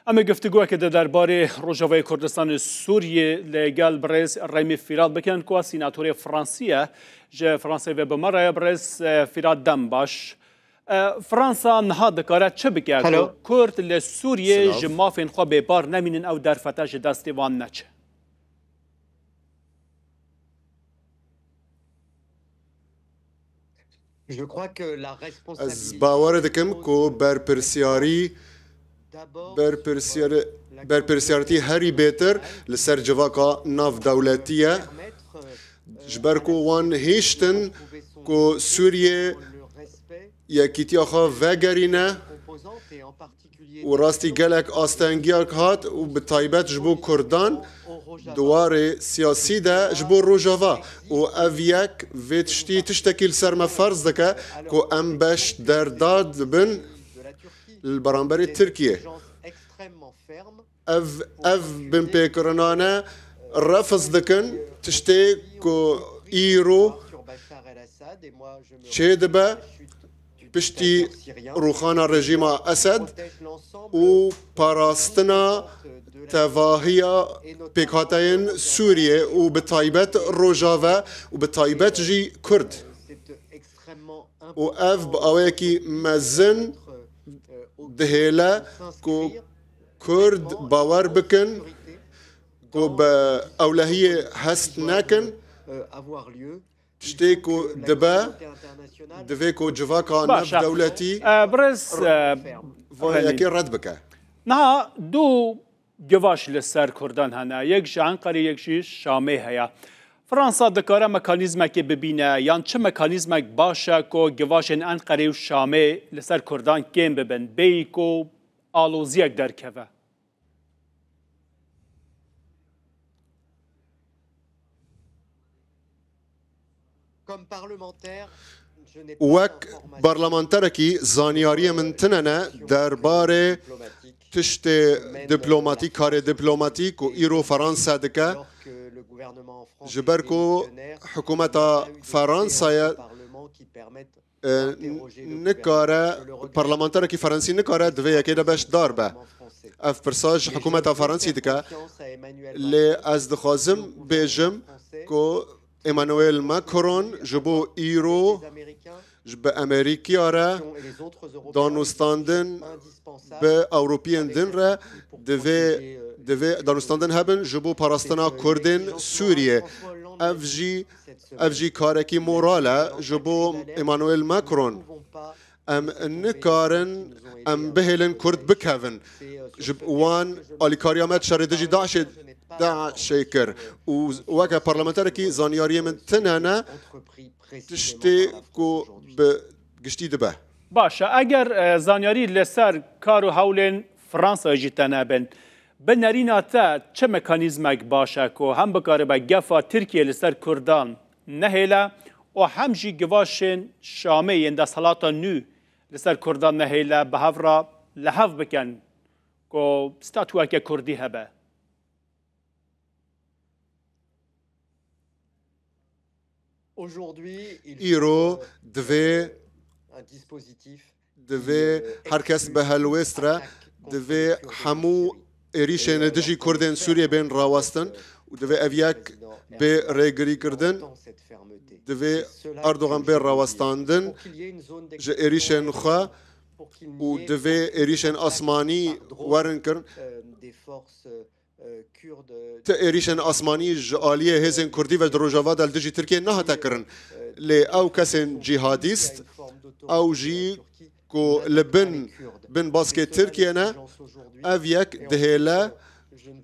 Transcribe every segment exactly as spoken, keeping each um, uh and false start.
Em ê guftûgoyeke di derbarê Rojavayê Kurdistanê Sûriyê li gel birêz Remî Fîrat bikin, ku sînatorê Fransî ye. Ji Fransayê ve bi me re ye birêz, e, Fîrat, dem baş. E, Fransa niha dikare çi bike ku Kurd li Sûriyê ji mafên xwe bêpar nemînin, ew derfete ji destê wan neçe? Ez bawer dikim ku berpirsiyarî, berpirsiyar-, berpirsiyarîtî herî bêtir li ser civaka navdewletî ye. Ji ber ku wan hiştin ku Sûriyê yekîtiya xwe vegerîne, û rastî gelek astengiyek hat û bi taybet ji bo Kurdan di warê siyasî de ji bo Rojava, û ev yek vê tiştî tiştekî li ser me ferz dike ku em beş derda dibin li beramberî Tirkiyê. Ev, ev binpêkirinane refiz dikin, tiştê ku îro çêdibe piştî rûxana rejîma Esed û parastina tevahiya pêkhateyên Sûriyê û bi taybet Rojava û bi taybet jî Kurd. Û ev bi awayekî mezin dihêle ku Kurd bawer bikin ku bi ewlehiyê hest nekin. Tiştê ku dibe, divê ku civaka navdewletî, e, birêz, e, van yekê red bike. Niha du givaş li ser Kurdan hene. Yek ji Enqerê, yek jî Şamê heye. Fransa dikare mekanîzmekê bibîne, yan çi mekanîzmek baş e ku givaşên Enqerê û Şamê li ser Kurdan kêm bibin, bêyî ku aloziyek derkeve? Wek parlamenterekî, zanyariyê min tine ne derbarê tiştê diplomatîk, karê diplomatîk ku îro Fransa dike, ji ber ku hikûmeta Fransayê, e, nikare, parlamenterekî Fransî nikare di vê yekê de beşdar be. Ev pirsa ji hikûmeta Fransî dike, lê ez dixwazim bêjim ku Emmanuel Macron ji bo îro ji bi Amerîkiya re danûstandin bi Ewropiyên din re divê, divê danûstandin hebin ji bo parastina Kurdên Sûriyê. Ev jî, ev jî karekî moral e ji bo Emmanuel Macron. Em nikarin em bihêlin Kurd bikevin. Ji wan alîkariya me di şerê dijî DAIŞê, DAIŞê kir. Û weke parlamenterekî zanyariyê min tine ne tiştê ku bi giştî dibe. Baş e, eger, e, zanyarî li ser kar û hewlên Fransayê jî te nebin, bi nerîna te çi mekanîzmek baş e ku hem bikaribe gefa Tirkiyê li ser Kurdan nehêle û hem jî givaşên Şamê yên desthilata nû li ser Kurdan nehêle bi hev re li hev bikin ku statûyeke Kurdî hebe? Îro divê, divê her kes bi helwêst re, divê hemû êrîşên li dijî Kurdên Sûriyê bên rawestin û divê ev yek bê rêgirî kirdin, divê Erdogan bê rawestandin ji êrîşên xwe û divê êrîşên asmanî werin kirin. Ti êrîşên asmanî ji aliyê hêzên Kurdî ve di Rojava de li dijî Tirkiyê nehate kirin. Lê ew kesên cîhadîst, ew jî ku li bin, bin baskê Tirkiye ne, ev yek dihêle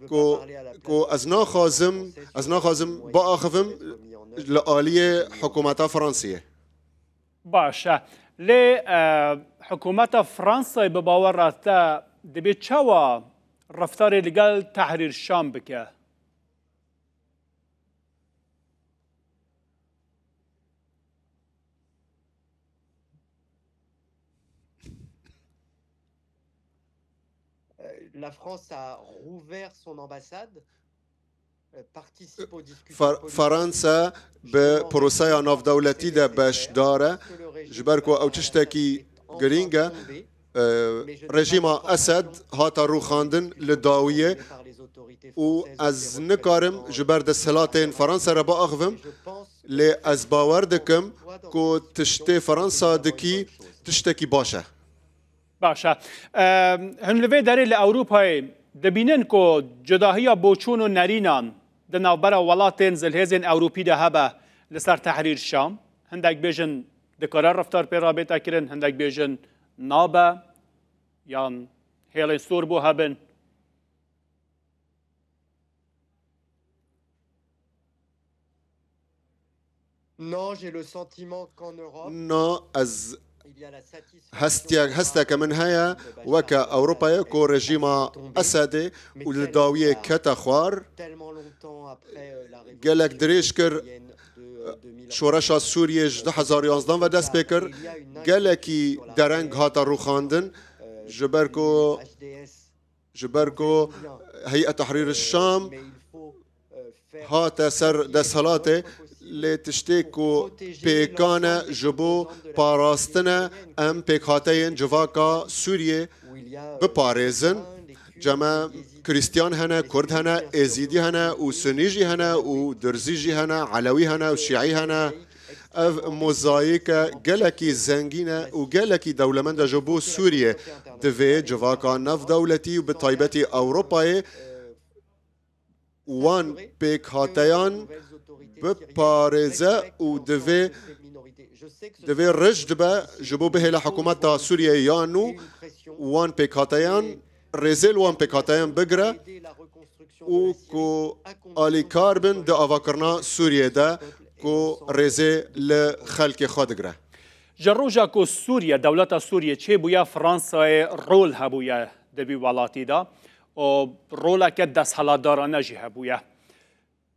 ku, ku ez naxwazim, ez naxwazim biaxivim li aliyê hikûmeta Fransiyê. Baş e. Lê, e, hikûmeta Fransayê bi bawera te dibê çawa reftarê li gel Tehrîr Şam bike? La France a rouvert son ambassade. Fa-, Faransa bi proseya navdewletî de beşdar e, ji ber ku ew tiştekî girîng e. Rejîma Esed hate rûxandin li dawiyê û ez nikarim ji ber desthilatên Fransa re biaxivim, lê ez bawer dikim ku tiştê Fransa dikî tiştekî baş e. Baş e. Em, hûn li vê derê li Ewropayê dibînin ku cudahiya boçûn û nerînan di navbera welatên zilhêzên Ewropî de hebe li ser Tehrîr Şam? Hindek bêjin dikare reftar pê re bête kirin, hindek bêjin nabe, yan hêlên sor bo hebin. Non, j'ai le sentiment qu'en Europe, Na, ez il y a la satisfaction hestiyek, hesteke min heye, weke Ewropayê ku rejîma Esedê û li dawiyê kete xwar, tellement longtemps après, euh, la gelek révolution dirêj kir, syrienne de, euh, deux mille onze. Şoreşa Sûriyê ji du hezar yanzdeh ve dest pê kir, gelekî dereng hate rûxandin, ji ber ku H D S ji ber ku Heyet Tehrîr Şam hate ser desthilatê, lê tiştê ku pêkan e ji bo parastina em pêkhateyên civaka Sûriyê biparêzin. Cem e Krîstiyan hene, Kurd hene, Êzîdî hene û Sunî jî hene û Durzî jî hene, Elewî hene û Şîî hene. Ev mozayîke gelekî zengîn e û gelekî dewlemend e ji bo Sûriyê. Divê civaka navdewletî û bi taybetî Ewropayê wan pêkhateyan biparêze û divê, divê rijd be ji bo bihêle hikûmeta Sûriyeyê ya nû wan pêkhateyan, rêzê li wan pêkhateyan bigire û ku alîkar bin di avakirina Sûriyê de ku rêzê li xelkê xwe digire. Ji roja ku Sûriye, dewleta Sûriye çêbûye, Fransayê rol hebûye di vî welatî de û roleke desthilatdarane jî hebûye.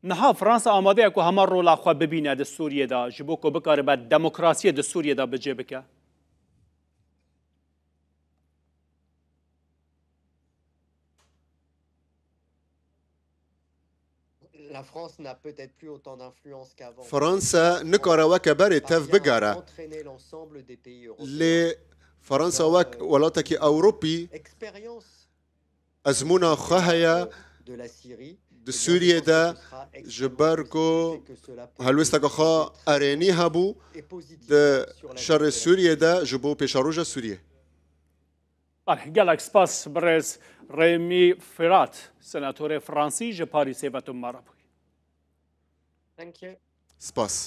Niha Fransa amade ye ku hema rola xwe bibîne di Sûriyê de, ji bo ku bikaribe demokrasiyê di Sûriyê de bi cê bike? La France n'a peut-être plus autant d'influence qu'avant. Fransa nikare weke berê tev bigere. Entraîner l'ensemble des pays européens. Lê Fransa wek welatekî Ewropî, expérience ezmûna xwe heye di Sûriyê de, ji ber ku helwêsteke xwe erênî hebû di şerê Sûriyê de ji bo pêşeroja Sûriyê. Belê, gelek spas birêz Rêmî Firat, senatorê Fransî ji Parîsê ve tu me re bûyî. Thank you. Spas.